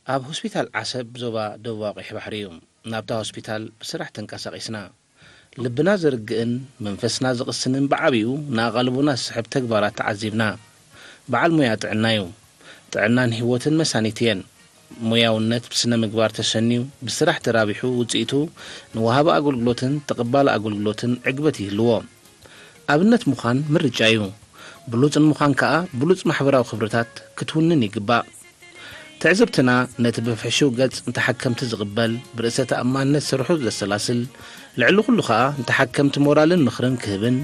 ኣብ ሆስፒታል ዓሰብ ዞባ ደቡባዊ ቀይሕ ባሕሪ እዩ። ናብታ ሆስፒታል ብስራሕ ተንቀሳቒስና። ልብና ዘርግእን መንፈስና ዘቕስንን ብዓቢኡ ንኣቓልቦና ዝስሕብ ተግባራት ተዓዚብና። በዓል ሞያ ጥዕና እዩ። ጥዕናን ህይወትን መሳኒት እየን። ሞያውነት ብስነ ምግባር ተሰንዩ ብስራሕ ተራቢሑ ውጽኢቱ ንወሃቢ ኣገልግሎትን ተቐባሊ ኣገልግሎትን ዕግበት ይህልዎ። ኣብነት ምዃን ምርጫ እዩ። ብሉጽ ንምዃን ከኣ ብሉጽ ማሕበራዊ ክብርታት ክትውንን ይግባእ። ትዕዝብትና ነቲ ብፍሕሽው ገጽ ንተሓከምቲ ዝቕበል፣ ብርእሰ ተኣማንነት ስርሑ ዘሰላስል፣ ልዕሊ ኩሉ ከኣ ንተሓከምቲ ሞራልን ምኽርን ክህብን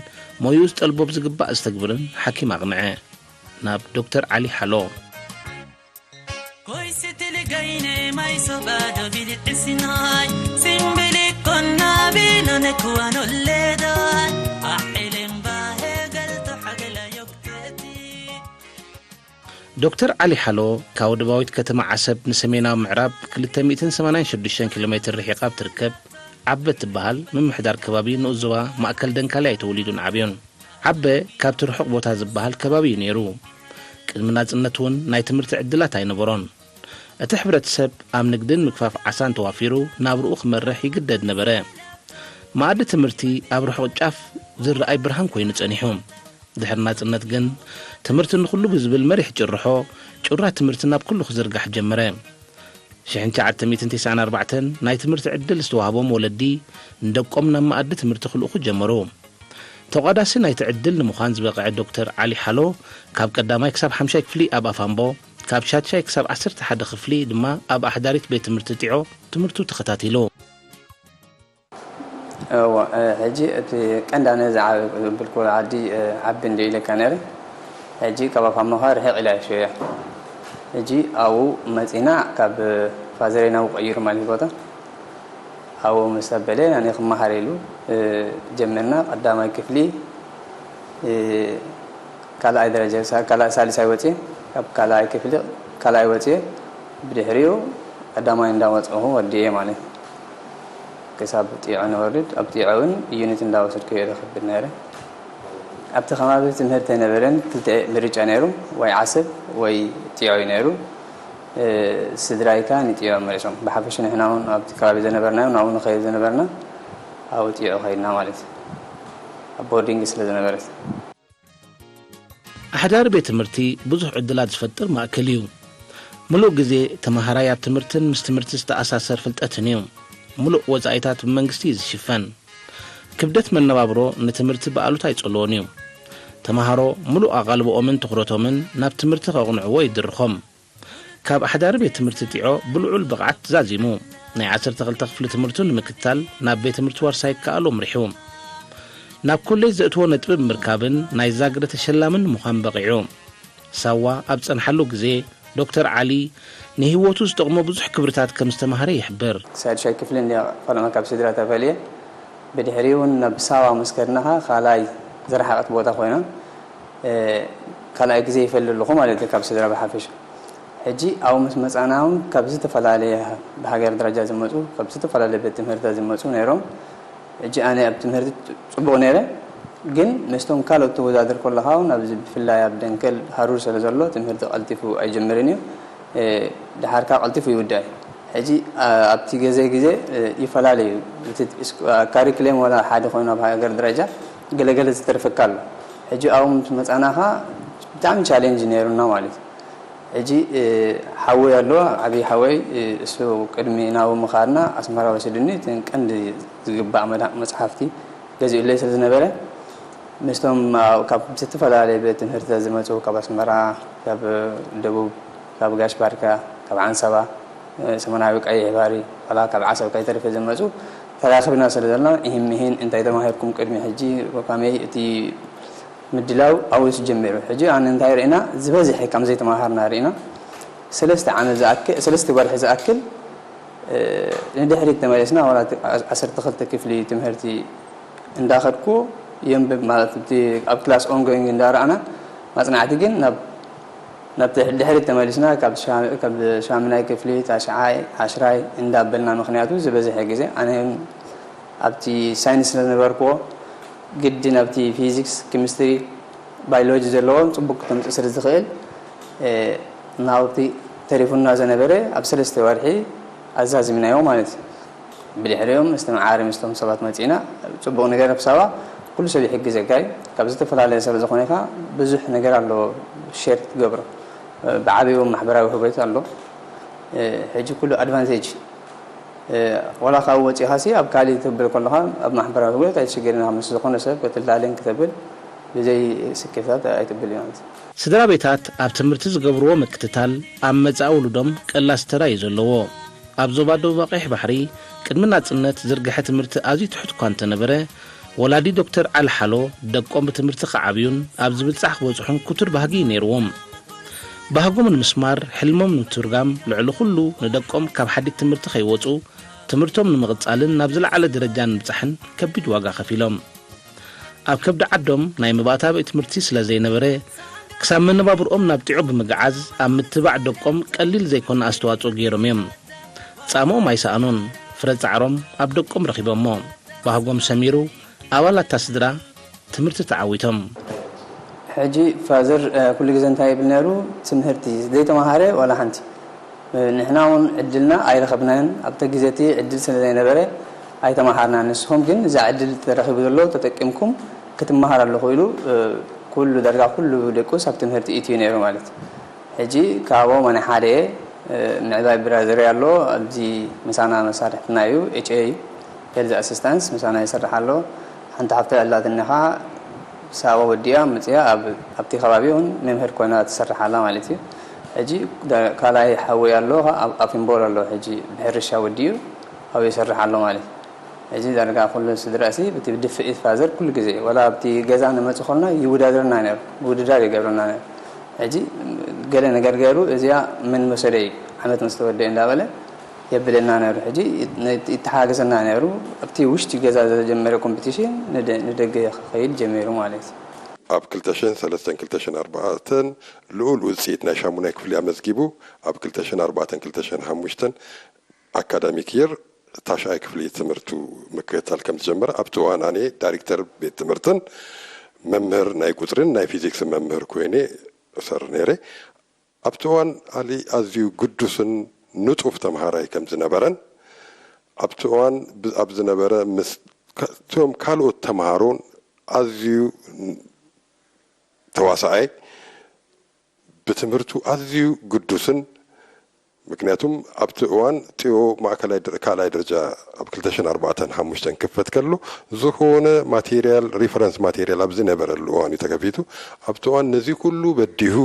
ሞይኡ ዝጠልቦ ብዝግባእ ዘስተግብርን ሓኪም ኣቕንዐ። ናብ ዶክተር ዓሊ ሓሎ። Koysitili gayne mayso bado bili isinay simbili konna bino nekuwano leday ahilen bahe galto hagela yokteti. ዶክተር ዓሊ ሓሎ ካብ ደቡባዊት ከተማ ዓሰብ ንሰሜናዊ ምዕራብ ክልተ ሚእትን ሰማንያን ሽዱሽተን ኪሎ ሜትር ርሒቓ ኣብ ትርከብ ዓበ እትበሃል ምምሕዳር ከባቢ ንኡስ ዞባ ማእከል ደንካልያ እዩ ተወሊዱን ዓብዩን። ዓበ ካብቲ ርሑቕ ቦታ ዝበሃል ከባቢ እዩ ነይሩ። ቅድሚ ናጽነት እውን ናይ ትምህርቲ ዕድላት ኣይነበሮን። እቲ ሕብረተሰብ ኣብ ንግድን ምግፋፍ ዓሳን ተዋፊሩ ናብርኡ ክመርሕ ይግደድ ነበረ። መኣዲ ትምህርቲ ኣብ ርሑቕ ጫፍ ዝረኣይ ብርሃን ኮይኑ ጸኒሑ። ድሕሪ ናጽነት ግን ትምህርቲ ንኹሉ ብዝብል መሪሕ ጭርሖ ጩራ ትምህርቲ ናብ ኩሉ ክዝርጋሕ ጀመረ። ሽሕን ትሽዓተ ሚእትን ተስዓን ኣርባዕተን ናይ ትምህርቲ ዕድል ዝተዋህቦም ወለዲ ንደቆም ናብ መኣዲ ትምህርቲ ክልእኹ ጀመሩ። ተቋዳሲ ናይቲ ዕድል ንምዃን ዝበቕዐ ዶክተር ዓሊ ሓሎ ካብ ቀዳማይ ክሳብ ሓምሻይ ክፍሊ ኣብ ኣፋምቦ፣ ካብ ሻድሻይ ክሳብ ዓሰርተ ሓደ ክፍሊ ድማ ኣብ ኣሕዳሪት ቤት ትምህርቲ ጢዖ ትምህርቱ ተኸታቲሉ። እወ፣ እ፣ ሕጂ እቲ ቀንዲ ኣነ ዝዓበ-፣ ዘብልኩ ዓዲ፣ እ፣ ዓቢ እንድዩ ኢለካ ነይረ። ሕጂ ካብ ኣፋምቦ ርሕቕ ኢላ እያ ሽወያ። ሕጂ ኣብኡ መጺና ካብ ፋዘረይ ናብኡ ቀይሩ ማለት እዩ ቦታ። ኣብኡ ምስ ኣበለ ኣነ ክመሃር ኢሉ፣ እ፣ ጀመርና። ቀዳማይ ክፍሊ፣ እ፣ ካልኣይ ደረጃ፣ ሳ-፣ ካልኣይ፣ ሳልሳይ ወፅየ። ካብ ካልኣይ ክፍሊ ካልኣይ ወፅየ። ብድሕሪኡ ቀዳማይ እንዳወፀኹ ወዲየ ማለት እዩ። ክሳብ ጢዖ ንወርድ፣ ኣብ ጢዖ እውን ዩኒት እንዳወሰድኩ እየ ዝኸብድ ነይረ። ኣብቲ ከባቢ ትምህርቲ ኣይነበረን፣ ክልተ ምርጫ ነይሩ፣ ወይ ዓሰብ ወይ ጢዖ እዩ ነይሩ። እ፣ ስድራይ ከኣ ንጢዖ መሪጾም። ብሓፈሽ ንሕና እውን ኣብቲ ከባቢ ዝነበርናዮ ናብኡ ንኸይድ ዝነበርና ኣብኡ ጢዖ ከይድና ማለት እዩ። ኣብ ቦርዲንግ ስለ ዝነበረት። ኣሕዳሪ ቤት ትምህርቲ ብዙሕ ዕድላት ዝፈጥር ማእከል እዩ። ምሉእ ግዜ ተመሃራይ ኣብ ትምህርትን ምስ ትምህርቲ ዝተኣሳሰር ፍልጠትን እዩ። ምሉእ ወጻኢታት ብመንግስቲ እዩ ዝሽፈን። ክብደት መነባብሮ ንትምህርቲ ብኣሉታ ኣይጸልዎን እዩ። ተመሃሮ ምሉእ ኣቓልቦኦምን ትኹረቶምን ናብ ትምህርቲ ከቕንዕዎ ይድርኾም። ካብ ኣሕዳሪ ቤት ትምህርቲ ጢዖ ብልዑል ብቕዓት ዛዚሙ፣ ናይ ዓሰርተ ክልተ ክፍሊ ትምህርቱ ንምክትታል ናብ ቤት ትምህርቲ ዋርሳይ ክከኣሎ ኣምሪሑ። ናብ ኮሌጅ ዘእትዎ ነጥቢ ብምርካብን ናይ ዛግረ ተሸላምን ንምዃን በቒዑ። ሳዋ ኣብ ጸንሓሉ ግዜ፣ ዶክተር ዓሊ ንህይወቱ ዝጠቕሞ ብዙሕ ክብርታት ከም ዝተማህረ ይሕብር። ሳድሻይ ክፍሊ እንድያ ፈለማ ካብ ስድራ ተፈልየ። ብድሕሪኡ እውን ናብ ሳዋ ምስ ከድናኻ ካልኣይ ዝረሓቐት ቦታ ኮይና፣ እ፣ ካልኣይ ግዜ ይፈሊ ኣለኹ ማለት እዩ ካብ ስድራ ብሓፈሻ። ሕጂ ኣብኡ ምስ መጻና እውን ካብ ዝተፈላለየ ብሃገር ደረጃ ዝመጹ፣ ካብ ዝተፈላለየ ቤት ትምህርትታት ዝመጹ ነይሮም። ሕጂ ኣነ ኣብ ትምህርቲ ጽቡቕ ነይረ፣ ግን ምስቶም ካልኦት ትወዳደር ከለኻ እውን ኣብዚ ብፍላይ ኣብ ደንከል ሃሩር ስለ ዘሎ ትምህርቲ ቀልጢፉ ኣይጅምርን እዩ። እ፣ ደሓር ከኣ ቀልጢፉ ይውዳእ እዩ። ሕጂ፣ ኣ-፣ ኣብቲ ገዜ ግዜ፣ እ፣ ይፈላለ እዩ። እቲ ስ-፣ ኣ፣ ካሪክሌም ዋላ ሓደ ኮይኑ ኣብ ሃገር ደረጃ ገለገለ ዝተርፈካ ኣሎ። ሕጂ ኣብኡ ምስ መጻና ከኣ ብጣዕሚ ቻሌንጅ ነይሩና ማለት እዩ። ሕጂ፣ እ፣ ሓወይ ኣሎ፣ ዓብዪ ሓወይ፣ እ፣ እሱ ቅድሚ ናብኡ ምኻድና ኣስመራ ወሲዱኒ እተን ቀንዲ ዝግባእ መዳ-፣ መጽሓፍቲ ገዚኡለይ ስለ ዝነበረ፣ ምስቶም ኣብ፣ ካብ ዝተፈላለየ ቤት ትምህርትታት ዝመጹ፣ ካብ ኣስመራ፣ ካብ ደቡብ፣ ካብ ጋሽ ባርካ፣ ካብ ዓንሰባ፣ እ፣ ሰሜናዊ ቀይሕ ባሕሪ፣ ዋላ ካብ ዓሰብ ከይተረፈ ዝመጹ ተራኺብና ስለ ዘለና፣ ኢሂን ምሂን እንታይ ተማሂርኩም ቅድሚ ሕጂ፣ ከመይ እቲ ምድላው ኣብኡ ጀሚሩ። ሕጂ ኣነ እንታይ ርኢና፣ ዝበዝሐ ከም ዘይተማሃርና ርኢና። ሰለስተ ዓመት ዝኣክል፣ ሰለስተ ወርሒ ዝኣክል፣ እ፣ ንድሕሪት ተመሊስና፣ ዋላ እቲ ዓ-፣ ዓሰርተ ክልተ ክፍሊ ትምህርቲ እንዳኸድኩ የንብብ ማለት፣ እቲ ኣብ ክላስ ኦንጎይንግ እንዳረኣና ማጽናዕቲ ግን ናብ፣ ናብ ድሕ-፣ ድሕሪት ተመሊስና ካብ ሻ-፣ ካብ ሻምናይ ክፍሊ፣ ታሽዓይ፣ ዓሽራይ እንዳበልና፣ ምኽንያቱ ዝበዝሐ ግዜ ኣነ ኣብቲ ሳይንስ ስለ ዝነበርኩዎ ግድን ኣብቲ ፊዚክስ፣ ኬሚስትሪ፣ ባዮሎጂ ዘለዎም ጽቡቕ ክተምጽእ ስለ ዝኽእል፣ እ፣ ናብቲ ተሪፉና ዝነበረ ኣብ ሰለስተ ወርሒ ኣዛዚምናዮ ማለት እዩ። ብድሕሪኦም መስተማዓሪ ምስቶም ሰባት መጺእና፣ ጽቡቕ ነገር ኣብ ሳዋ ኩሉ ሰብ ይሕግዘካ እዩ። ካብ ዝተፈላለየ ሰብ ዝኾነ ከኣ ብዙሕ ነገር ኣለዎ ሼር ክትገብሮ። ብዓቢኡ ማሕበራዊ ህይወት ኣሎ። ሕጂ ኩሉ ኣድቫንቴጅ፣ ዋላ ካብ ወጺኻሲ ኣብ ካልእ ትብል ከለኻ ኣብ ማሕበራዊ ህይወት ኣይትሽገርን ኢኻ። ምስ ዝኾነ ሰብ ክትላለን ክተብል ብዘይ ስክፍታት ኣይትብል እዩ ማለት እዩ። ስድራ ቤታት ኣብ ትምህርቲ ዝገብርዎ ምክትታል ኣብ መጻኢ ውሉዶም ቀላሲ ተራ እዩ ዘለዎ። ኣብ ዞባ ደቡብ ቀይሕ ባሕሪ ቅድሚ ናጽነት ዝርግሐ ትምህርቲ ኣዝዩ ትሑት እኳ እንተነበረ፣ ወላዲ ዶክተር ዓሊ ሓሎ ደቆም ብትምህርቲ ክዓብዩን ኣብ ዝብጻሕ ክበጽሑን ክቱር ባህጊ እዩ ነይርዎም። ባህጎም ንምስማር፣ ሕልሞም ንምትርጋም፣ ልዕሊ ኩሉ ንደቆም ካብ ሓዲት ትምህርቲ ከይወጹ ትምህርቶም ንምቕጻልን ናብ ዝለዓለ ደረጃ ንምብጻሕን ከቢድ ዋጋ ከፊሎም። ኣብ ከብዲ ዓዶም ናይ መባእታ ቤት ትምህርቲ ስለ ዘይነበረ፣ ክሳብ መነባብርኦም ናብ ጢዖ ብምግዓዝ ኣብ ምትባዕ ደቆም ቀሊል ዘይኮነ ኣስተዋጽኦ ገይሮም እዮም። ጻምኦም ኣይሰኣኑን፣ ፍረ ጻዕሮም ኣብ ደቆም ረኺቦሞ። ባህጎም ሰሚሩ፣ ኣባላት እታ ስድራ ትምህርቲ ተዓዊቶም። ሕጂ ፋዘር፣ እ፣ ኩሉ ግዜ እንታይ ይብል ነይሩ? ትምህርቲ ዘይተማሃረ ዋላ ሓንቲ። እ፣ ንሕና እውን ዕድልና ኣይረኸብናዮን። ኣብቲ ግዜ እቲ ዕድል ስለ ዘይነበረ ኣይተማሃርናን። ንስኹም ግን እዛ ዕድል ተረኺቡ ዘሎ ተጠቂምኩም ክትመሃር ኣለኹ ኢሉ፣ እ፣ ኩሉ ዳርጋ ኩሉ ደቁስ ኣብ ትምህርቲ ኢትዩ ነይሩ ማለት። ሕጂ ካብኦም ኣነ ሓደ እየ። እ፣ ምዕባይ ብራዘር ኣሎ፣ ኣብዚ ምሳና መሳርሕትና እዩ፣ ኤች ኤ እዩ፣ ሄልዝ ኣሲስታንስ ምሳና ይሰርሕ ኣሎ። ሓንቲ ሓፍቲ ኣላትኒ ኸዓ ሳዋ ወዲኣ መፅያ ኣብ፣ ኣብቲ ከባቢ እውን መምህር ኮይና ትሰርሕ ኣላ ማለት እዩ። ሕጂ ዳ-፣ ካልኣይ ሓወይ ኣሎ፣ ኣብ ኣፊምቦል ኣሎ፣ ሕጂ ብሕርሻ ወዲኡ ኣብኡ ይሰርሕ ኣሎ ማለት እዩ። ሕጂ ዳርጋ ኩሉ ስድራሲ ብቲ ብድፍኢት ፋዘር ኩሉ ግዜ፣ ወላ ኣብቲ ገዛ ንመጽእ ከለና ይውዳደርና ነይሩ፣ ውድዳር ይገብረና ነይሩ። ሕጂ ገለ ነገር ገይሩ፣ እዚኣ መን መሰለይ ዓመት ምስ ተወደአ እንዳበለ የብለና ነይሩ። ሕጂ ይተሓጋገዘና ነይሩ። ኣብቲ ውሽጢ ገዛ ዝጀመረ ኮምፒቲሽን ንደ-፣ ንደገ ክኸይድ ጀሚሩ ማለት እዩ። ኣብ ክልተ ሽሕን ሰለስተን ክልተ ሽሕን ኣርባዕተን ልኡል ውጽኢት ናይ ሻሙናይ ክፍሊ ኣመዝጊቡ፣ ኣብ ክልተ ሽሕን ኣርባዕተን ክልተ ሽሕን ሓሙሽተን ኣካዳሚክ ይር ታሽዓይ ክፍሊ ትምህርቱ ምክትታል ከም ዝጀመረ፣ ኣብቲ እዋን ኣነ ዳይሬክተር ቤት ትምህርትን መምህር ናይ ቁጽርን ናይ ፊዚክስን መምህር ኮይነ እሰርሕ ነይረ። ኣብቲ እዋን ኣሊ ኣዝዩ ግዱስን ንጡፍ ተምሃራይ ከም ዝነበረን፣ ኣብቲ እዋን ብ-፣ ኣብ ዝነበረ ምስ ካ-፣ እቶም ካልኦት ተምሃሮን ኣዝዩ ተዋሳኣይ፣ ብትምህርቱ ኣዝዩ ግዱስን፣ ምክንያቱም ኣብቲ እዋን ጢዮ ማእከላይ ደረ-፣ ካልኣይ ደረጃ ኣብ ክልተ ሽሕን ኣርባዕተን ሓሙሽተን ክፈት ከሎ፣ ዝኾነ ማቴርያል፣ ሪፈረንስ ማቴርያል ኣብ ዝነበረሉ እዋን እዩ ተከፊቱ። ኣብቲ እዋን ነዚ ኩሉ በዲሁ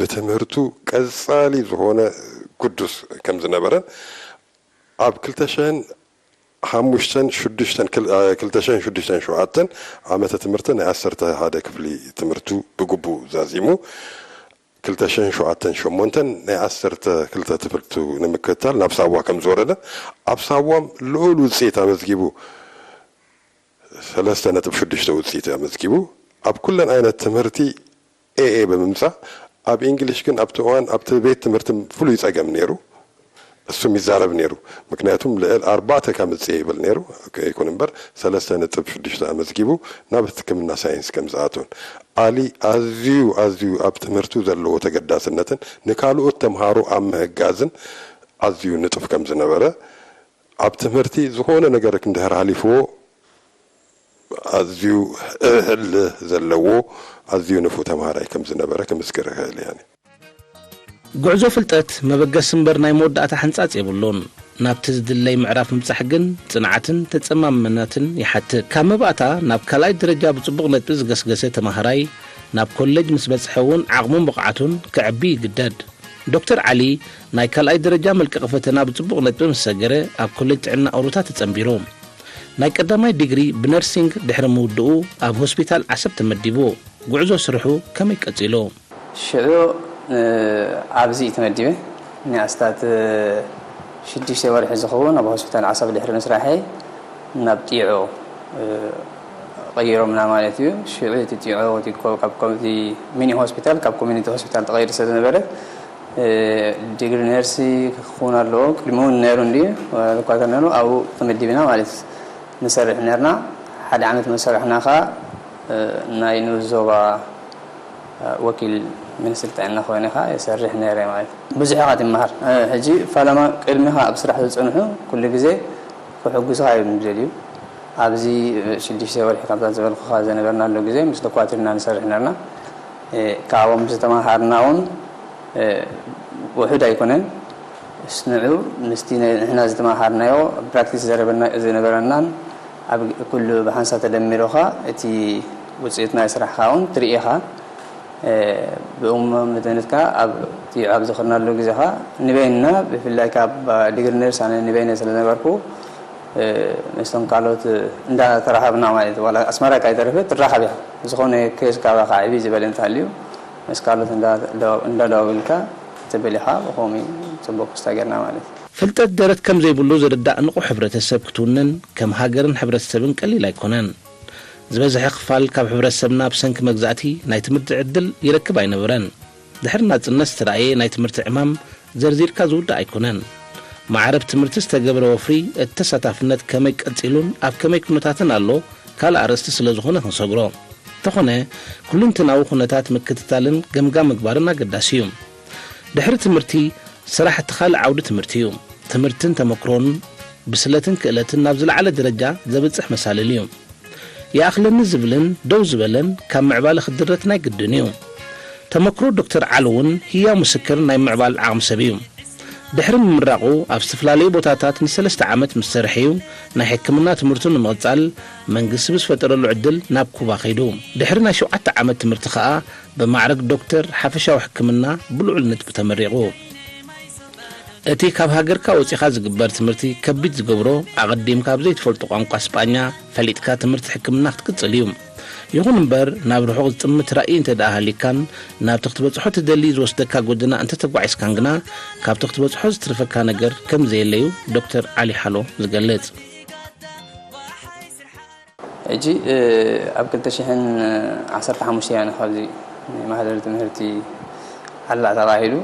ብትምህርቱ ቀጻሊ ዝኾነ ግዱስ ከም ዝነበረን፣ ኣብ ክልተ ሽሕን ሓሙሽተን ሽዱሽተን ክል-፣ እ፣ ክልተ ሽሕን ሽዱሽተን ሸውዓተን ዓመተ ትምህርቲ ናይ ዓሰርተ ሓደ ክፍሊ ትምህርቱ ብግቡእ ዛዚሙ፣ ክልተ ሽሕን ሸውዓተን ሸሞንተን ናይ ዓሰርተ ክልተ ትምህርቱ ንምክትታል ናብ ሳዋ ከም ዝወረደ፣ ኣብ ሳዋ ልኡል ውጽኢት ኣመዝጊቡ፣ ሰለስተ ነጥቢ ሽዱሽተ ውጽኢት ኣመዝጊቡ፣ ኣብ ኩለን ዓይነት ትምህርቲ ኤ ኤ ብምምጻእ፣ ኣብ እንግሊሽ ግን ኣብቲ እዋን ኣብቲ ቤት ትምህርቲ ፍሉይ ጸገም ነይሩ። እሱም ይዛረብ ነይሩ። ምክንያቱም ልዕል ኣርባዕተ ከምጽእ ይብል ነይሩ። ከይኩን እምበር፣ ሰለስተ ነጥቢ ሽዱሽተ ኣመዝጊቡ ናብ ሕክምና ሳይንስ ከም ዝኣቶን፣ ኣሊ ኣዝዩ፣ ኣዝዩ ኣብ ትምህርቱ ዘለዎ ተገዳስነትን ንካልኦት ተምሃሮ ኣብ ምህጋዝን ኣዝዩ ንጡፍ ከም ዝነበረ፣ ኣብ ትምህርቲ ዝኾነ ነገር እንድሕር ሃሊፍዎ፣ ኣዝዩ እልህ ዘለዎ፣ ኣዝዩ ንፉዕ ተምሃራይ ከም ዝነበረ ክምስክር እኽእል እየ። ጉዕዞ ፍልጠት መበገሲ እምበር ናይ መወዳእታ ሕንጻጽ የብሉን። ናብቲ ዝድለይ ምዕራፍ ምብጻሕ ግን ጽንዓትን ተጸማምነትን ይሓትት። ካብ መባእታ ናብ ካልኣይ ደረጃ ብጽቡቕ ነጥቢ ዝገስገሰ ተማሃራይ፣ ናብ ኮሌጅ ምስ በጽሐ እውን ዓቕሙን ብቕዓቱን ከዕቢ ይግደድ። ዶክተር ዓሊ ናይ ካልኣይ ደረጃ መልቀቒ ፈተና ብጽቡቕ ነጥቢ ምስ ሰገረ፣ ኣብ ኮሌጅ ጥዕና ኦሮታ ተጸንቢሩ። ናይ ቀዳማይ ዲግሪ ብነርሲንግ ድሕሪ ምውድኡ፣ ኣብ ሆስፒታል ዓሰብ ተመዲቡ። ጉዕዞ ስርሑ ከመይ ቀጺሉ? ሽዑ፣ እ፣ ኣብዚ እዩ ተመዲበ። ንኣስታት ሽዱሽተ ወርሒ ዝኸውን ኣብ ሆስፒታል ዓሰብ ድሕሪ ምስራሐይ፣ ናብ ጢዖ፣ እ፣ ቀይሮምና ማለት እዩ። ሽዑ እቲ ጢዖ፣ እቲ ኮ-፣ ካብ ኮ-፣ እቲ ሚኒ ሆስፒታል ካብ ኮሚኒቲ ሆስፒታል ተቐይሩ ስለ ዝነበረ፣ እ፣ ዲግሪ ነርሲ ክኸውን ኣለዎ። ቅድሚ እውን ነይሩ እንድዩ፣ ዋላ እኳ ተነሩ ኣብኡ ተመዲብና ማለት እዩ። ንሰርሕ ነርና። ሓደ ዓመት መሰራሕና ኸኣ፣ እ፣ ናይ ንኡስ ዞባ ወኪል ሚኒስትሪ ጥዕና ኮይነ ኸዓ ይሰርሕ ነይረ ማለት እዩ። ብዙሕ ኢኻ ትመሃር። ሕጂ ፈለማ ቅድሚኻ ኣብ ስራሕ ዝጸንሑ ኩሉ ግዜ ክሕጉሱኻ እዮም ዝደልዩ። ኣብዚ ሽዱሽተ ወርሒ ካብዛ ዝበልኩኻ ዝነበርናሉ ግዜ ምስ ዶኳትር ኢና ንሰርሕ ነርና። ካብኦም ዝተመሃርና እውን ውሑድ ኣይኮነን። ንዑ ምስቲ ንሕና ዝተመሃርናዮ ፕራክቲስ ዝነበረናን ኣብ ኩሉ ብሓንሳብ ተደሚሩኻ እቲ ውፅኢት ናይ ስራሕኻ እውን ትርኢ ኢኻ። ብኡ መጠን ከኣ ኣብቲ ኣብ ዝኸድናሉ ግዜ ከኣ ንበይንና፣ ብፍላይ ካብ ዲግሪ ነርስ ኣነ ንበይነ ስለ ነበርኩ፣ ምስቶም ካልኦት እንዳተራኸብና ማለት እዩ። ዋላ ኣስመራ ከይተረፈ ትራኸብ ኢኻ። ዝኾነ ኬዝ ካባኻ ዕብይ ዝበለ እንተሃልዩ ምስ ካልኦት እንዳደዋወልካ ትብል ኢኻ። ብኸምኡ ጽቡቕ ክስታ ጌርና ማለት እዩ። ፍልጠት ደረት ከም ዘይብሉ ዝርዳእ ንቑሕ ሕብረተሰብ ክትውንን ከም ሃገርን ሕብረተሰብን ቀሊል ኣይኮነን። ዝበዝሐ ክፋል ካብ ሕብረተሰብና ብሰንኪ መግዛእቲ ናይ ትምህርቲ ዕድል ይረክብ ኣይነበረን። ድሕሪ ናጽነት ዝተራእየ ናይ ትምህርቲ ዕማም ዘርዚርካ ዝውዳእ ኣይኮነን። ማዕረብ ትምህርቲ ዝተገብረ ወፍሪ እቲ ተሳታፍነት ከመይ ቀጺሉን ኣብ ከመይ ኩነታትን ኣሎ ካልእ ኣርእስቲ ስለ ዝኾነ ክንሰግሮ። እንተኾነ ኩልንትናዊ ኩነታት ምክትታልን ገምጋም ምግባርን ኣገዳሲ እዩ። ድሕሪ ትምህርቲ ስራሕ እቲ ካልእ ዓውዲ ትምህርቲ እዩ። ትምህርትን ተመክሮን ብስለትን ክእለትን ናብ ዝለዓለ ደረጃ ዘብጽሕ መሳልል እዩ። ይኣኽለኒ ዝብልን ደው ዝበለን ካብ ምዕባለ ክድረት ናይ ግድን እዩ። ተመክሮ ዶክተር ዓሊ እውን ህያው ምስክር ናይ ምዕባል ዓቕሚ ሰብ እዩ። ድሕሪ ምምራቑ ኣብ ዝተፈላለዩ ቦታታት ንሰለስተ ዓመት ምስ ሰርሐ እዩ ናይ ሕክምና ትምህርቱ ንምቕጻል መንግስቲ ብዝፈጠረሉ ዕድል ናብ ኩባ ከይዱ። ድሕሪ ናይ ሸውዓተ ዓመት ትምህርቲ ከኣ ብማዕረግ ዶክተር ሓፈሻዊ ሕክምና ብልዑል ነጥቢ ተመሪቑ። እቲ ካብ ሃገርካ ወጺኻ ዝግበር ትምህርቲ ከቢድ ዝገብሮ፣ ኣቐዲምካ ኣብ ዘይትፈልጦ ቋንቋ ስጳኛ ፈሊጥካ ትምህርቲ ሕክምና ክትቅጽል እዩ። ይኹን እምበር፣ ናብ ርሑቕ ዝጥምት ራእይ እንተ ደኣ ሃልዩካን፣ ናብቲ ክትበጽሖ ትደሊ ዝወስደካ ጎደና እንተ ተጓዒዝካን ግና፣ ካብቲ ክትበጽሖ ዝትርፈካ ነገር ከም ዘየለዩ ዶክተር ዓሊ ሓሎ ዝገልጽ። ሕጂ፣ እ፣ ኣብ ክልተ ሽሕን ዓሰርተ ሓሙሽተ እያ ካብዚ ናይ ማህደር ትምህርቲ ኣላ ተባሂሉ፣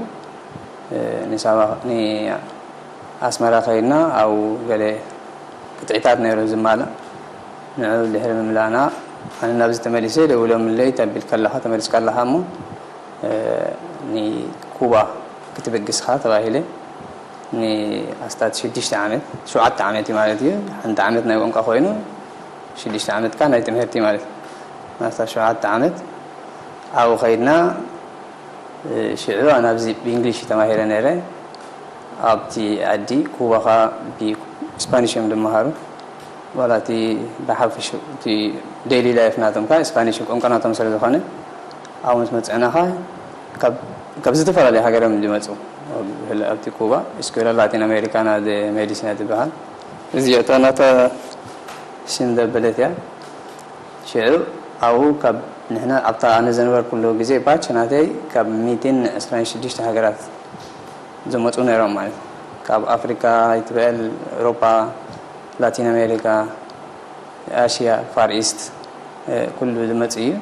እ፣ ንሳባ፣ ንኣስመራ ከይድና፣ ኣብኡ ገለ ቅጥዒታት ነይሩ ዝማላእ። ንዑ ድሕሪ ምምላእና፣ ኣነ ናብዚ ተመሊሰ፣ ደዊሎምለይ፣ ተቢልካ ኣለኻ፣ ተመሊስካ ኣለኻ እሞ፣ እ፣ ንኩባ ክትብግስ ኢኻ ተባሂለ። ንኣስታት ሽዱሽተ ዓመት፣ ሸውዓተ ዓመት እዩ ማለት እዩ። ሓንቲ ዓመት ናይ ቋንቋ ኮይኑ፣ ሽዱሽተ ዓመት ከኣ ናይ ትምህርቲ ማለት እዩ። ንኣስታት ሸውዓተ ዓመት ኣብኡ ከይድና፣ እ፣ ሽዑ ኣነ ኣብዚ ብእንግሊሽ ተማሂረ ነይረ። ኣብቲ ዓዲ ኩባ ከኣ ብስፓኒሽ እዮም ዝመሃሩ። ዋላ እቲ ብሓፈሽ እቲ ዴይሊ ላይፍ ናቶም ከኣ ስፓኒሽ ቋንቋ ናቶም ስለ ዝኾነ፣ ኣብኡ ምስ መጽእና ከኣ ካብ፣ ካብ ዝተፈላለዩ ሃገር እዮም ዝመጹ። ኣብ፣ ኣብቲ ኩባ ስኩዌላ ላቲን ኣሜሪካና ደ ሜዲሲና ትበሃል። እዚኣ እታ ናታ ሽም ዘበለት እያ። ሽዑ ኣብኡ ካብ ንሕና ኣብታ ኣነ ዘነበርኩሉ ግዜ ባች ናተይ ካብ ሚእትን ዕስራን ሽዱሽተ ሃገራት ዝመጹ ነይሮም ማለት እዩ። ካብ ኣፍሪካ ይትበል፣ ኤውሮጳ፣ ላቲን ኣሜሪካ፣ ኣሽያ፣ ፋር ኢስት፣ እ፣ ኩሉ ዝመጽእ እዩ።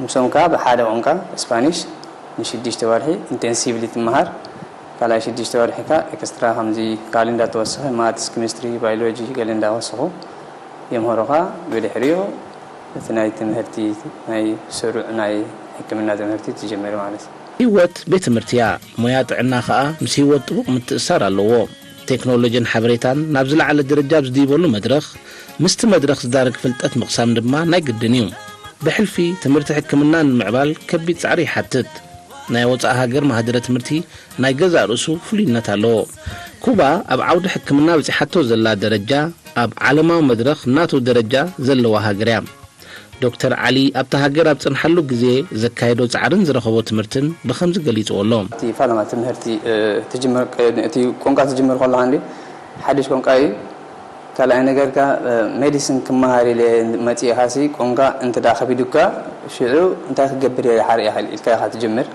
ምስኦም ከኣ ብሓደ ቋንቋ ስፓኒሽ ንሽዱሽተ ወርሒ ኢንቴንሲቭሊ ትመሃር። ካልኣይ ሽዱሽተ ወርሒ ከኣ ኤክስትራ ከምዚ ካልእ እንዳተወሰኸ ማትስ፣ ኬሚስትሪ፣ ባዮሎጂ ገለ እንዳወሰኹ የምህሩኻ። ብድሕሪኡ እቲ ናይ ትምህርቲ ናይ ስሩዕ ናይ ሕክምና ትምህርቲ ትጅምር ማለት እዩ። ህይወት ቤት ትምህርቲ እያ። ሞያ ጥዕና ከኣ ምስ ህይወት ጥቡቕ ምትእሳር ኣለዎ። ቴክኖሎጂን ሓበሬታን ናብ ዝለዓለ ደረጃ ኣብ ዝድይበሉ መድረኽ፣ ምስቲ መድረኽ ዝዳረግ ፍልጠት ምቕሳም ድማ ናይ ግድን እዩ። ብሕልፊ ትምህርቲ ሕክምና ንምዕባል ከቢድ ጻዕሪ ይሓትት። ናይ ወጻኢ ሃገር ማህደረ ትምህርቲ ናይ ገዛእ ርእሱ ፍሉይነት ኣለዎ። ኩባ ኣብ ዓውዲ ሕክምና በጺሓቶ ዘላ ደረጃ ኣብ ዓለማዊ መድረኽ ናቱ ደረጃ ዘለዋ ሃገር እያ። ዶክተር ዓሊ ኣብታ ሃገር ኣብ ጸንሓሉ ግዜ ዘካየዶ ጻዕርን ዝረኸቦ ትምህርትን ብኸምዚ ገሊጽዎ ኣሎ። እቲ ፋለማ ትምህርቲ፣ እ፣ ትጅምር፣ እ፣ እቲ ቋንቋ ትጅምር ከለኻ እንዲ ሓድሽ ቋንቋ እዩ። ካልኣይ ነገር ከኣ፣ እ፣ ሜዲሲን ክመሃር ኢለ መጺእኻሲ ቋንቋ እንተ ደኣ ከቢዱካ ሽዑ እንታይ ክገብር እየ ሓር ኢኻ ኢልካ ኢኻ ትጅምር።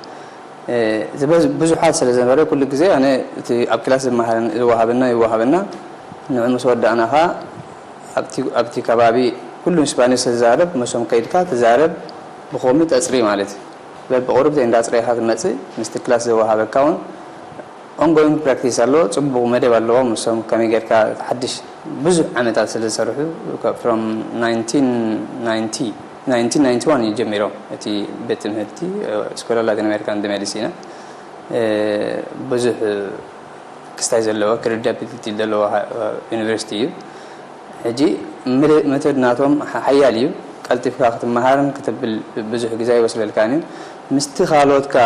እ፣ ዝበዝ-፣ ብዙሓት ስለ ዝነበረ ኩሉ ግዜ ኣነ እቲ ኣብ ክላስ ዝመሃረን ዝወሃበና ይወሃበና። ንዑ ምስ ወዳእና ከኣ ኣብቲ፣ ኣብቲ ከባቢ ኩሉ ስፓኒሽ ዝዛረብ ምስኦም ከይድካ ትዛረብ፣ ብኸምኡ ተጽሪ ማለት እዩ። በብቑሩብ ዘይ እንዳጽረኻ ትመጽእ፣ ምስቲ ክላስ ዝወሃበካ እውን ኦንጎይንግ ፕራክቲስ ኣለዎ፣ ጽቡቕ መደብ ኣለዎ። ምስኦም ከመይ ጌርካ ሓድሽ ብዙሕ ዓመታት ስለ ዝሰርሑ፣ ከ-፣ ፍሮም ናይንቲን ናይንቲ ናይንቲን ናይንቲ ዋን እዩ ጀሚሮም። እቲ ቤት ትምህርቲ ስኮላ ላቲን ኣሜሪካን ሜዲሲና ብዙሕ ክስታይ ዘለዎ ክሬዲቢሊቲ ዘለዎ ዩኒቨርሲቲ እዩ። ሕጂ ሜቶድ ናቶም ሓያል እዩ። ቀልጢፍካ ክትመሃርን ክትብል ብዙሕ ግዜ ኣይወስደልካን እዩ። ምስቲ ካልኦትካ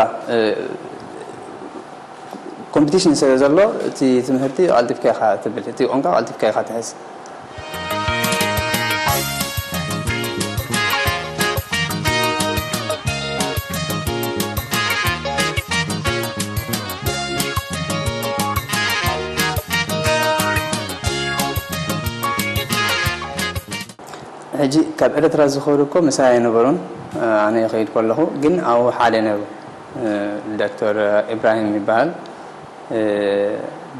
ኮምፒቲሽን ስለ ዘሎ እቲ ትምህርቲ ቀልጢፍካ ኢኻ ትብል፣ እቲ ቋንቋ ቀልጢፍካ ኢኻ ትሕዝ። ሕጂ ካብ ኤርትራ ዝኸዱ እኮ ምሳይ ኣይነበሩን። ኣነ ይኸይድ ከለኹ ግን ኣብኡ ሓደ ነይሩ። ዶክተር ኢብራሂም ይበሃል።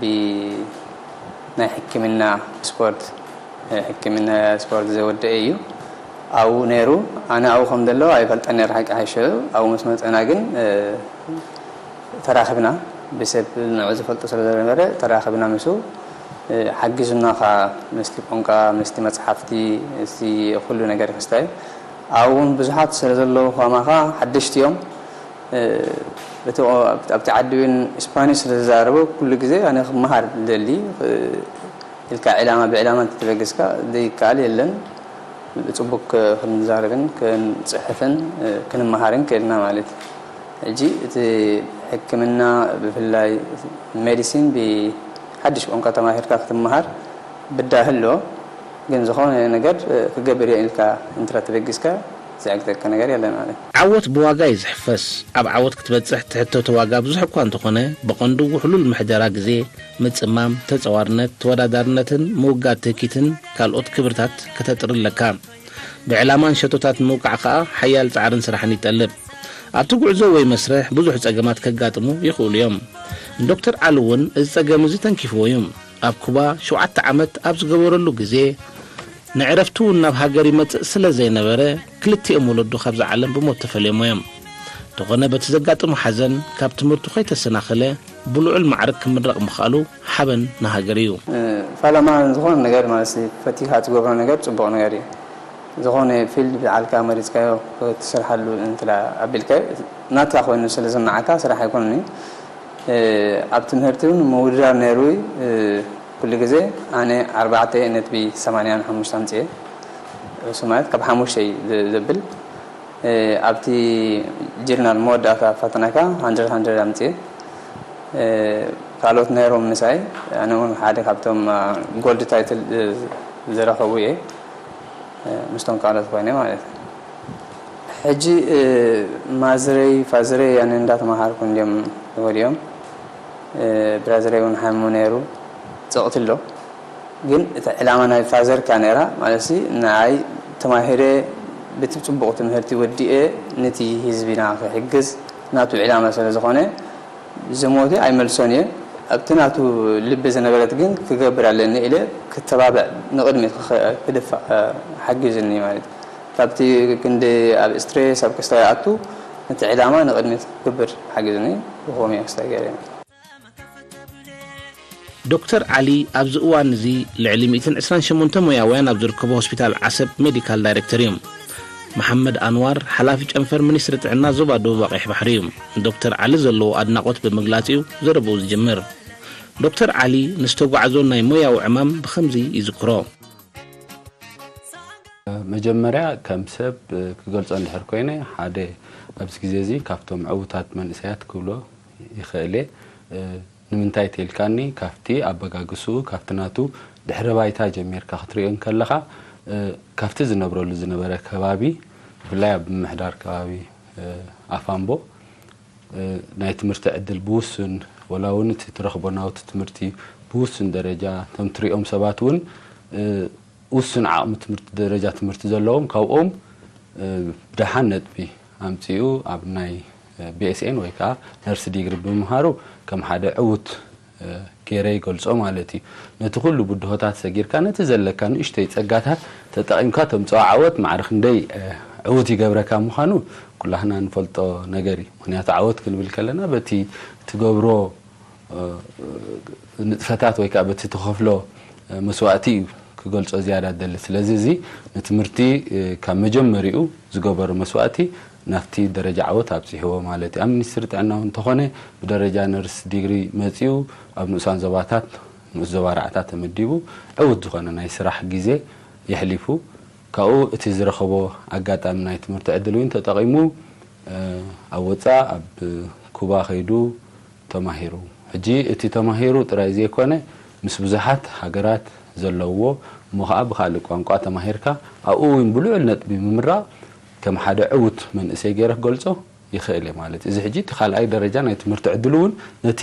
ብናይ ሕክምና ስፖርት፣ ሕክምና ስፖርት ዘወደአ እዩ። ኣብኡ ነይሩ። ኣነ ኣብኡ ከም ዘለዉ ኣይፈልጠን ነይረ ሓቂ ሓይሸ። ኣብኡ ምስ መፀና ግን ተራኽብና። ብሰብ ንዑ ዝፈልጦ ስለ ዝነበረ ተራኽብና ምስኡ። ሓጊዙና ኸዓ ምስቲ ቋንቋ፣ ምስቲ መፅሓፍቲ፣ ምስቲ ኩሉ ነገር ክስታይ። ኣብኡ እውን ብዙሓት ስለ ዘለዉ ከማኻ ሓደሽቲ እዮም። እቲ ኣብቲ ዓዲ እውን ስፓኒሽ ስለ ዝዛረቡ ኩሉ ግዜ ኣነ ክመሃር ደሊ ኢልካ ዕላማ ብዕላማ እንተተበገስካ ዘይከኣል የለን። ብጽቡቅ ክንዛረብን ክንጽሕፍን ክንመሃርን ክእልና ማለት እዩ። ሕጂ እቲ ሕክምና ብፍላይ ሜዲሲን ብሓድሽ ቋንቋ ተማሂርካ ክትመሃር ብዳህ ኣሎ። ግን ዝኾነ ነገር ክገብር እየ ኢልካ እንተ ተበጊስካ ዘዕግተካ ነገር የለን ማለት እዩ። ዓወት ብዋጋ እዩ ዝሕፈስ። ኣብ ዓወት ክትበጽሕ ትሕተቶ ዋጋ ብዙሕ እኳ እንተኾነ፣ ብቐንዱ ውሕሉል ምሕደራ ግዜ፣ ምጽማም፣ ተጸዋርነት፣ ተወዳዳርነትን ምውጋድ ትህኪትን ካልኦት ክብርታት ከተጥሪ ኣለካ። ብዕላማን ሸቶታት ምውቃዕ ከኣ ሓያል ጻዕርን ስራሕን ይጠልብ። ኣብቲ ጉዕዞ ወይ መስርሕ ብዙሕ ጸገማት ከጋጥሙ ይኽእሉ እዮም። ንዶክተር ዓሊ እውን እዚ ጸገም እዚ ተንኪፍዎ እዩ። ኣብ ኩባ ሸውዓተ ዓመት ኣብ ዝገበረሉ ግዜ፣ ንዕረፍቱ እውን ናብ ሃገር ይመጽእ ስለ ዘይነበረ፣ ክልቲኦም ወለዱ ካብዛ ዓለም ብሞት ተፈልዮሞ እዮም። እንተኾነ በቲ ዘጋጠሞ ሓዘን ካብ ትምህርቱ ከይተሰናኸለ ብልዑል ማዕርግ ክምረቕ ምኽኣሉ ሓበን ንሃገር እዩ። ፋላማ ዝኾነ ነገር ማለት ፈቲኻ ትገብሮ ነገር ጽቡቕ ነገር እዩ። ዝኾነ ፊልድ ብዓልካ መሪጽካዮ ክትሰርሓሉ እንተ ኣቢልካዮ ናትካ ኮይኑ ስለ ዝመዓካ ስራሕ ኣይኮነን እዩ። ኣብ ትምህርቲ እውን ምውድዳር ነይሩ እዩ። ኩሉ ግዜ ኣነ ኣርባዕተ ነጥቢ ሰማንያን ሓሙሽተ ኣምፅኤ። እሱ ማለት ካብ ሓሙሽተ እዩ ዘብል። ኣብቲ ጀርናል መወዳእታ ፈተናካ ሃንድረድ ሃንድረድ ኣምፅኤ። ካልኦት ነይሮም ምሳይ፣ ኣነ እውን ሓደ ካብቶም ጎልድ ታይትል ዝረኸቡ እየ ምስቶም ካልኦት ኮይነ ማለት እዩ። ሕጂ ማዘረይ ፋዘረይ ኣነ እንዳተማሃርኩ እንዲዮም ወዲኦም። ብራዘረይ እውን ሓሙ ነይሩ፣ ፀቕቲ ኣሎ። ግን እቲ ዕላማ ናይ ፋዘርካ ነይራ ማለት ንዓይ ተማሂረ ብቲ ፅቡቕ ትምህርቲ ወዲኤ ነቲ ህዝቢና ክሕግዝ ናቱ ዕላማ ስለ ዝኾነ ዝሞተ ኣይመልሶን እየ። ኣብቲ ናቱ ልቢ ዝነበረት ግን ክገብር ኣለኒ ኢለ ክተባብዕ ንቕድሚት ክድፋእ ሓጊዙኒ ማለት እዩ። ካብቲ ክንዲ ኣብ ስትሬስ ኣብ ክስታይ ኣቱ ነቲ ዕላማ ንቕድሚት ክግብር ሓጊዙኒ። ብኸምኡ ክስታይ ገይረ። ዶክተር ዓሊ ኣብዚ እዋን እዚ ልዕሊ ሚእትን ዕስራን ሸሞንተ ሞያውያን ኣብ ዝርከቦ ሆስፒታል ዓሰብ ሜዲካል ዳይሬክተር እዩ። መሓመድ ኣንዋር ሓላፊ ጨንፈር ሚኒስትሪ ጥዕና ዞባ ደቡብ ኣቕይሕ ባሕሪ እዩ። ንዶክተር ዓሊ ዘለዎ ኣድናቖት ብምግላጽ እዩ ዘረብኡ ዝጅምር። ዶክተር ዓሊ ንዝተጓዕዞ ናይ ሞያዊ ዕማም ብኸምዚ ይዝክሮ። መጀመርያ ከም ሰብ ክገልጾ እንድሕር ኮይነ ሓደ ኣብዚ ግዜ እዚ ካብቶም ዕዉታት መንእሰያት ክብሎ ይኽእል እየ። ንምንታይ ተልካኒ ካብቲ ኣበጋግስኡ ካብቲ ናቱ ድሕረ ባይታ ጀሚርካ ክትሪኦ እንከለኻ ካብቲ ዝነብረሉ ዝነበረ ከባቢ ብፍላይ ኣብ ምምሕዳር ከባቢ ኣፋምቦ ናይ ትምህርቲ ዕድል ብውሱን ወላ እውን እቲ ትረኽቦ ናውቲ ትምህርቲ ብውሱን ደረጃ እቶም ትሪኦም ሰባት እውን ውሱን ዓቕሚ ትምህርቲ ደረጃ ትምህርቲ ዘለዎም ካብኦም ብደሓን ነጥቢ ኣምፂኡ ኣብ ናይ BSN ወይ ከዓ ነርስ ዲግሪ ብምምሃሩ ከም ሓደ ዕዉት ገይረ ይገልፆ ማለት እዩ። ነቲ ኩሉ ብድሆታት ሰጊርካ ነቲ ዘለካ ንእሽተይ ፀጋታት ተጠቒምካ ተምፅኦ ዓወት ማዕረ ክንደይ ዕዉት ይገብረካ ምዃኑ ኩላህና ንፈልጦ ነገር እዩ። ምክንያቱ ዓወት ክንብል ከለና በቲ ትገብሮ ንጥፈታት ወይ ከዓ በቲ ትኸፍሎ መስዋእቲ እዩ ክገልጾ ዝያዳ ደሊ። ስለዚ እዚ ንትምህርቲ ካብ መጀመሪኡ ዝገበሩ መስዋእቲ ናፍቲ ደረጃ ዓወት ኣብፂሕዎ ማለት እዩ። ኣብ ሚኒስትሪ ጥዕና እውን እንተኾነ ብደረጃ ነርስ ዲግሪ መፂኡ ኣብ ንኡሳን ዞባታት ንኡስ ዞባ ራዕታ ተመዲቡ ዕውት ዝኾነ ናይ ስራሕ ግዜ የሕሊፉ። ካብኡ እቲ ዝረኸቦ ኣጋጣሚ ናይ ትምህርቲ ዕድል እውን ተጠቒሙ ኣብ ወፃእ ኣብ ኩባ ከይዱ ተማሂሩ። ሕጂ እቲ ተማሂሩ ጥራይ ዘይኮነ ምስ ብዙሓት ሃገራት ዘለውዎ እሞ ከዓ ብካልእ ቋንቋ ተማሂርካ ኣብኡ እውን ብልዑል ነጥቢ ምምራቕ ከም ሓደ ዕውት መንእሰይ ገይረ ክገልፆ ይኽእል እየ ማለት እዩ። እዚ ሕጂ እቲ ካልኣይ ደረጃ ናይ ትምህርቲ ዕድሉ እውን ነቲ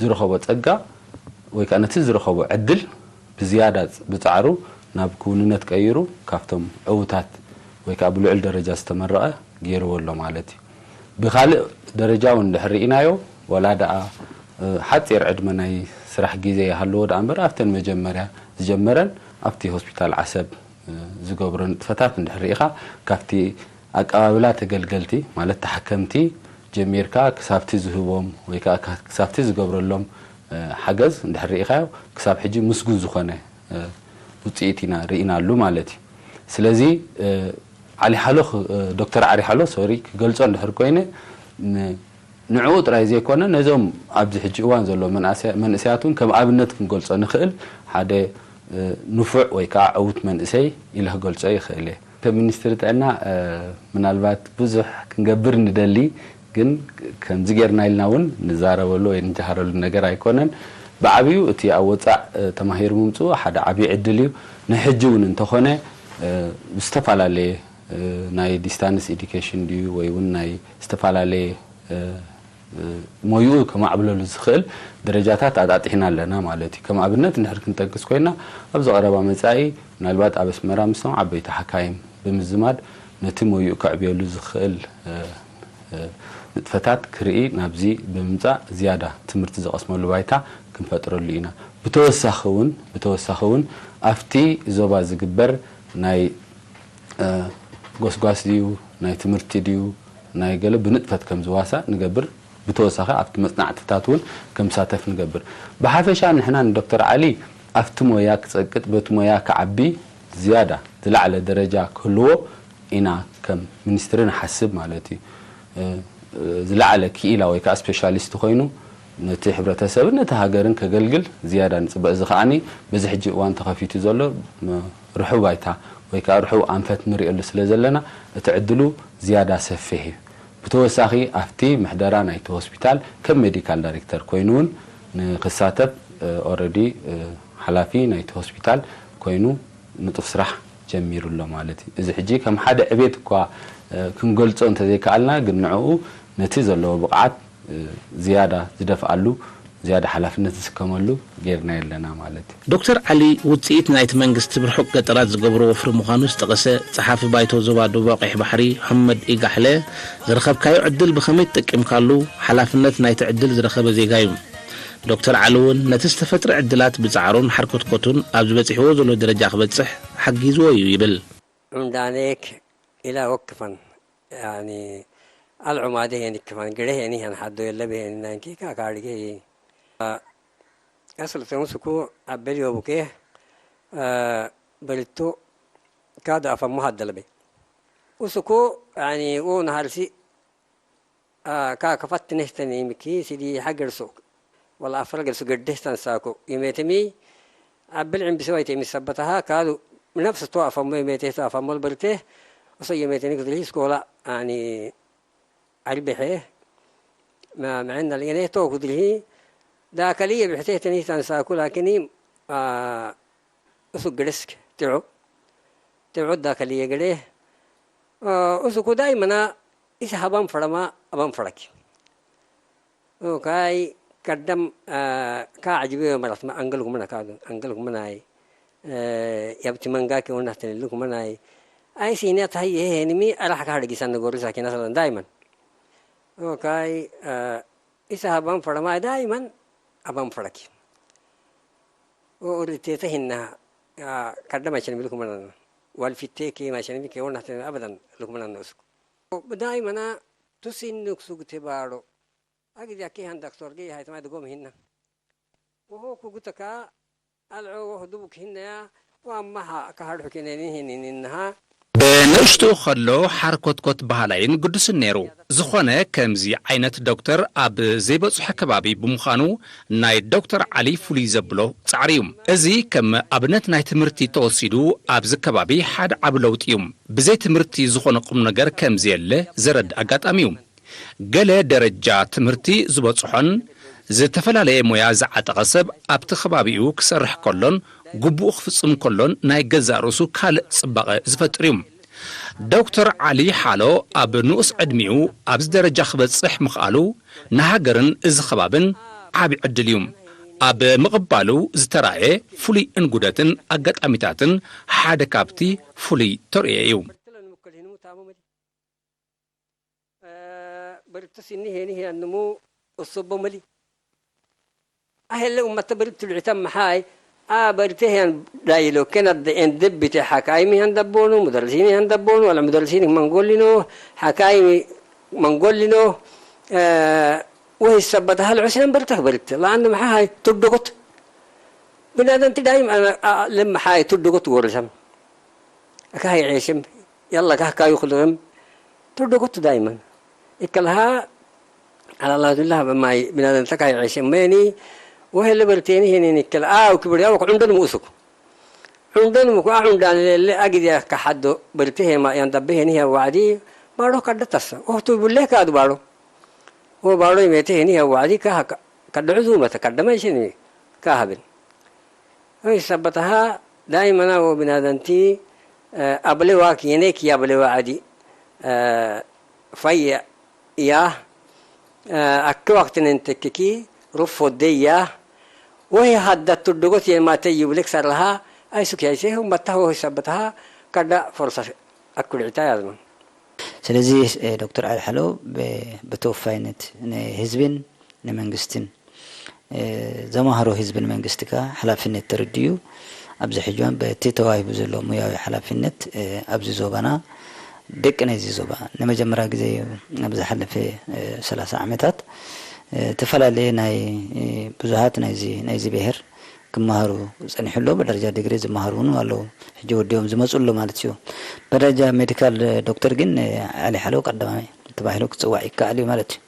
ዝረኸቦ ፀጋ ወይ ከዓ ነቲ ዝረኸቦ ዕድል ብዝያዳ ብፃዕሩ ናብ ክውንነት ቀይሩ ካብቶም ዕውታት ወይ ከዓ ብልዑል ደረጃ ዝተመረቐ ገይርዎ ኣሎ ማለት እዩ። ብኻልእ ደረጃ እውን እንድሕር ርኢናዮ ወላ ደኣ ሓፂር ዕድመ ናይ ስራሕ ግዜ ይሃልዎ ደኣ እምበር ኣብተን መጀመርያ ዝጀመረን ኣብቲ ሆስፒታል ዓሰብ ዝገብሮ ንጥፈታት እንድሕር ርኢኻ ካብቲ ኣቀባብላ ተገልገልቲ ማለት ተሓከምቲ ጀሚርካ ክሳብቲ ዝህቦም ወይ ከዓ ክሳብቲ ዝገብረሎም ሓገዝ እንድሕር ርኢኻዮ ክሳብ ሕጂ ምስጉን ዝኾነ ውፅኢት ኢና ርኢናሉ ማለት እዩ። ስለዚ ዓሊ ሓሎ ዶክተር ዓሊ ሓሎ ሶሪ ክገልፆ እንድሕር ኮይነ ንዕኡ ጥራይ ዘይኮነ ነዞም ኣብዚ ሕጂ እዋን ዘለዉ መንእሰያት እውን ከም ኣብነት ክንገልፆ ንኽእል ሓደ ንፉዕ ወይ ከዓ ዕውት መንእሰይ ኢለ ክገልፆ ይኽእል እየ። ከም ሚኒስትሪ ጥዕና ምናልባት ብዙሕ ክንገብር ንደሊ ግን ከምዚ ጌርና ኢልና እውን ንዛረበሉ ወይ ንጀሃረሉ ነገር ኣይኮነን። ብዓብዩ እቲ ኣብ ወፃእ ተማሂሩ ምምፅኡ ሓደ ዓብዪ ዕድል እዩ። ንሕጂ እውን እንተኾነ ብዝተፈላለየ ናይ ዲስታንስ ኤዲኬሽን ድዩ ወይ እውን ናይ ዝተፈላለየ ሞይኡ ከማዕብለሉ ዝኽእል ደረጃታት ኣጣጢሕና ኣለና ማለት እዩ። ከም ኣብነት እንድሕር ክንጠቅስ ኮይና ኣብዚ ቀረባ መጻኢ ምናልባት ኣብ ኣስመራ ምስቶም ዓበይቲ ሓካይም ብምዝማድ ነቲ ሞይኡ ከዕብየሉ ዝኽእል ንጥፈታት ክርኢ ናብዚ ብምምጻእ ዝያዳ ትምህርቲ ዝቐስመሉ ባይታ ክንፈጥረሉ ኢና። ብተወሳኺ እውን ብተወሳኺ እውን ኣብቲ ዞባ ዝግበር ናይ ጎስጓስ ድዩ ናይ ትምህርቲ ድዩ ናይ ገለ ብንጥፈት ከም ዝዋሳእ ንገብር። ብተወሳኺ ኣብቲ መፅናዕትታት እውን ከምሳተፍ ንገብር። ብሓፈሻ ንሕና ንዶክተር ዓሊ ኣብቲ ሞያ ክፀቅጥ በቲ ሞያ ክዓቢ ዝያዳ ዝለዓለ ደረጃ ክህልዎ ኢና ከም ሚኒስትሪ ንሓስብ ማለት እዩ። ዝለዓለ ክኢላ ወይ ከዓ ስፔሻሊስት ኮይኑ ነቲ ሕብረተሰብን ነቲ ሃገርን ከገልግል ዝያዳ ንፅበ። እዚ ከዓኒ በዚ ሕጂ እዋን ተኸፊቱ ዘሎ ርሑው ባይታ ወይ ከዓ ርሑው ኣንፈት ንሪእሉ ስለ ዘለና እቲ ዕድሉ ዝያዳ ሰፊሕ እዩ። ብተወሳኺ ኣብቲ ምሕደራ ናይቲ ሆስፒታል ከም ሜዲካል ዳይሬክተር ኮይኑ እውን ንክሳተፍ ኦረዲ ሓላፊ ናይቲ ሆስፒታል ኮይኑ ንጡፍ ስራሕ ጀሚሩ ኣሎ ማለት እዩ። እዚ ሕጂ ከም ሓደ ዕቤት እኳ ክንገልፆ እንተዘይከኣልና ግን ንዕኡ ነቲ ዘለዎ ብቕዓት ዝያዳ ዝደፍኣሉ ዝያዳ ሓላፍነት ዝስከመሉ ጌርናዮ ኣለና ማለት እዩ። ዶክተር ዓሊ ውፅኢት ናይቲ መንግስቲ ብርሑቕ ገጠራት ዝገብሮ ወፍሪ ምዃኑ ዝጠቐሰ ጸሓፊ ባይቶ ዞባ ደቡባዊ ቀይሕ ባሕሪ ሑመድ ኢጋሕለ ዝረኸብካዮ ዕድል ብኸመይ ተጠቂምካሉ ሓላፍነት ናይቲ ዕድል ዝረኸበ ዜጋ እዩ። ዶክተር ዓሊ እውን ነቲ ዝተፈጥረ ዕድላት ብጻዕሩን ሓርኮትኮቱን ኣብዚ በጺሕዎ ዘሎ ደረጃ ክበጽሕ ሓጊዝዎ እዩ ይብል። Cundaneek ila wokifan yani alcumade heni kifan gere heni han haddo yella be heni nanki ka karige asal sen usuku abel yobuke beritu kada afamu haddalbe usuku yani wo naharsi ka kafattinehtanimiki sidi hagerso wala afragerso geddehtan sako imetemi abel imbise wayte imisabbataha kadu nafs to afammo imete to afammol berte oso yemeteni kudrihi skola ani albehe ma ma'enna lene to kudrihi da kaliye behtehtan ihtan sako lakini usu gedesk ti'u ti'u da kaliye gede usu ku daimana isa haban farama aban faraki kai kaddam ka ajibe marat ma angal kumana ka angal kumana ai yabti manga ke wona tele kumana ai ai sina tayi he ni mi ala haka hargi san gori sakina salan daiman kai isa haban farama daiman aban faraki o urite ta hinna kaddam achin bil kumana wal fitte ke ma achin ke wona tele abadan lukmana nusku daimana tusin nuksu gute baro Agidi aki han daktor ge hai tamai dugom hinna. Oho ku gutaka al'o oho dubuk hinna ya ዋማሃ ካሃድሑ ኬነኒ ሄኒኒ እንሃ ብንእሽትኡ ከሎ ሓርኮትኮት በሃላይን ግዱስን ነይሩ። ዝኾነ ከምዚ ዓይነት ዶክተር ኣብ ዘይበጽሖ ከባቢ ብምዃኑ ናይ ዶክተር ዓሊ ፍሉይ ዘብሎ ጻዕሪ እዩ። እዚ ከም ኣብነት ናይ ትምህርቲ ተወሲዱ ኣብዚ ከባቢ ሓደ ዓቢ ለውጢ እዩ። ብዘይ ትምህርቲ ዝኾነ ቁም ነገር ከም ዘየለ ዘረድእ ኣጋጣሚ እዩ። ገለ ደረጃ ትምህርቲ ዝበጽሖን ዝተፈላለየ ሞያ ዝዓጠቐ ሰብ ኣብቲ ከባቢኡ ክሰርሕ ከሎን ግቡኡ ክፍጽም ከሎን ናይ ገዛእ ርእሱ ካልእ ጽባቐ ዝፈጥር እዩ። ዶክተር ዓሊ ሓሎ ኣብ ንኡስ ዕድሚኡ ኣብዚ ደረጃ ክበጽሕ ምኽኣሉ ንሃገርን እዚ ከባብን ዓቢ ዕድል እዩ። ኣብ ምቕባሉ ዝተራእየ ፍሉይ እንጉደትን ኣጋጣሚታትን ሓደ ካብቲ ፍሉይ ተርእዮ እዩ። በርትስ እኒ ሄኒ ሄንሙ እሶቦ መሊ ኣሄለ ኡመተ በርት ትልዕተ መሓይ ኣ በርቴ ሄን ዳይሎ ከነደ ኤን ደብቴ ሓካይሚ ሄን ደቦኑ ሙደርሲኒ ሄን ደቦኑ ወላ ሙደርሲኒ መንጎሊኖ ሓካይሚ መንጎሊኖ ወይ ሰበተ ሃል ዑስያን በርተክ በርት ለኣን መሓይ ትደጎት ብናደንቲ ዳይም ለመሓይ ትደጎት ወርሰም ኣካይ ዔሽም የላ ካህካዩ ክልም ትርደጎቱ ዳይመን እከልሃ አላላዱላህ በማይ ብናደን ተካይ ዔሽም መኒ ወሄለ በርቴኒ ሄኔን እከል አው ክብር ያወቅ ዑንደን ሙኡሱኩ ዑንደን ሙኩ አዑንዳን ሌለ አግዲያ ከሓዶ በርቴ ሄማ ያንዳበ ሄኒ ሄ ዋዕዲ ባሮ ካደታሰ ወህቱ ብሌ ካዱ ባሮ ወባሮ ይሜቴ ሄኒ ሄ ዋዕዲ ካደዕዙ መተ ካደመ ይሽኒ ካህብን ሰበተሃ ዳይመና ወብናደንቲ አብሌዋ ኪየኔክ ያብሌዋ ዓዲ ፈየ ያ አክ ዋክትነን ተክኪ ሩፎ ደያ ወሂ ሀዳት ቱርድጎት የማተ ይብልክ ሰርሃ አይሱክ ያይሴ ሁመታ ወሂ ሰበተሃ ከዳ ፎርሳ አኩልዕታ ያዝመን። ስለዚ ዶክተር ዓሊ ሓሎ ብተወፋይነት ንህዝብን ንመንግስትን ዘማህሮ ህዝብን መንግስቲ ከኣ ሓላፍነት ተረዲኡ ኣብዚ ሕጂ እዋን በቲ ተዋሂቡ ዘሎ ሙያዊ ሓላፍነት ኣብዚ ዞባና ደቂ ናይዚ ዞባ ንመጀመርያ ግዜ እዩ ኣብ ዝሓለፈ ሰላሳ ዓመታት ዝተፈላለየ ናይ ብዙሃት ናይዚ ናይዚ ብሄር ክመሃሩ ጸኒሑ ኣሎ። ብደረጃ ዲግሪ ዝመሃሩ እውን ኣለዉ። ሕጂ ወዲኦም ዝመፁ ኣሎ ማለት እዩ። ብደረጃ ሜዲካል ዶክተር ግን ዓሊ ሓለው ቀዳማይ ተባሂሉ ክፅዋዕ ይከኣል እዩ ማለት እዩ።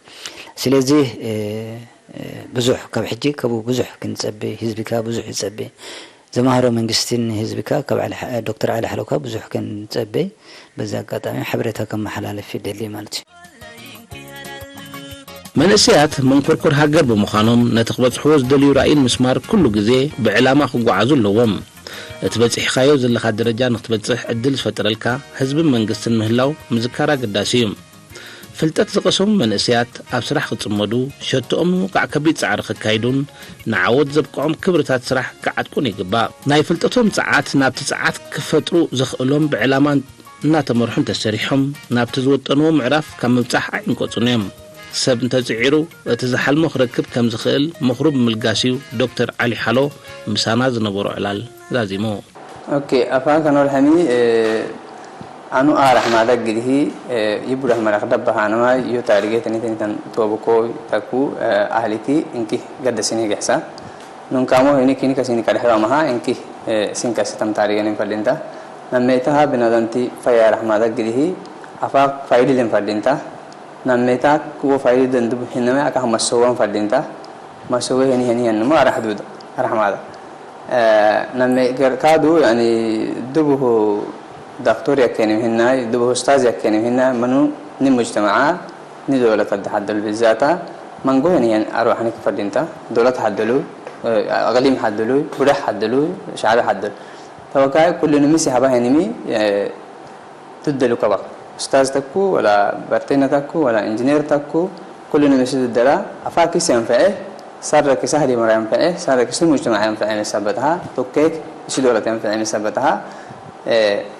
ስለዚ ብዙሕ ካብ ሕጂ ካብኡ ብዙሕ ክንፀቢ፣ ህዝቢ ከ ብዙሕ ይፀቢ። ዘማህሮ መንግስትን ህዝቢ ከ ካብ ዶክተር ዓሊ ሓለው ከ ብዙሕ ክንፀቢ በዚ ኣጋጣሚ ሓበሬታ ከመሓላልፍ ይደሊ ማለት እዩ። መንእሰያት መንኮርኮር ሃገር ብምዃኖም ነቲ ክበጽሕዎ ዝደልዩ ራእይን ምስማር ኩሉ ግዜ ብዕላማ ክጓዓዙ ኣለዎም። እቲ በጺሕካዮ ዘለኻ ደረጃ ንክትበጽሕ ዕድል ዝፈጠረልካ ህዝብን መንግስትን ምህላው ምዝካር ኣገዳሲ እዩ። ፍልጠት ዝቐሰሙ መንእሰያት ኣብ ስራሕ ክጽመዱ፣ ሸቶኦም ንምውቃዕ ከቢድ ጻዕሪ ከካይዱን ንዓወት ዘብቅዖም ክብርታት ስራሕ ክዓጥቁን ይግባእ። ናይ ፍልጠቶም ጸዓት ናብቲ ጸዓት ክፈጥሩ ዘኽእሎም ብዕላማ እናተመርሑ እንተሰሪሖም ናብቲ ዝወጠንዎ ምዕራፍ ካብ ምብጻሕ ኣይዕንቀጹን እዮም። ሰብ እንተጽዒሩ እቲ ዝሓልሞ ክረክብ ከም ዝኽእል ምኽሩ ብምልጋስ እዩ ዶክተር ዓሊ ሓሎ ምሳና ዝነበሮ ዕላል ዛዚሙ። ኦኬ፣ ኣፋ ከኖር ሐሚ ኣኑ ኣራሕ ማዳ ግድሂ ይቡዳህ መራኽ ደባኻ ነማ ዮ ታሪጌ ተኒተኒተን ቶብኮ ተኩ ኣህሊኪ እንኪ ገደሲኒ ገሕሳ ኑንካሞ ሄኒ ኪኒ ከሲኒ ቀድሕባ መሃ እንኪ ሲንከ ስተም ታሪጌ ኒን ፈሊንታ Namme'itaha binadenti fayya rahmata gidihi, afa faydi len fadinta. Namme'ita kuwo faydi den dubu hiname aka masowan fadinta. Masowe heni heni henmo arahduda rahmata. Namme kadu yani dubu hu daktor yakkenim hinna, dubu hu ustaz yakkenim hinna, manu ni mujtama'a, ni dawlata hadal bizata, mango heni hen arwahni fadinta, dawlata hadalu, aglim hadalu, budah hadalu, sha'bi hadalu. Tawakay kullu nimi si haba henimi tuddalu kaba. Ustaz takku wala bartena takku wala engineer takku kullu nimi si tuddala afa kis yanfa'e sarra kis ahli mara yanfa'e sarra kis mujtama yanfa'e misabataha tukkek isi dolat yanfa'e misabataha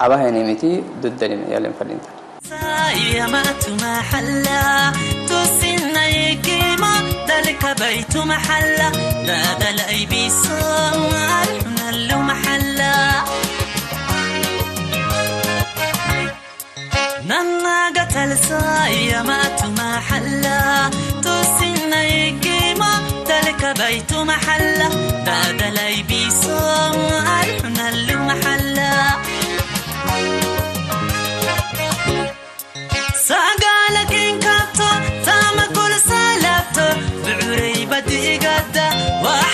aba henimiti duddali yalim fadinta. Saia matu mahalla, tusinna ikima, dalika baitu mahalla, dadala ibiso, alhunallu mahalla. Nanna gatal saia matu mahalla, tusinna ikima, dalika baitu mahalla, dadala ibiso, alhunallu mahalla. Badigada, wa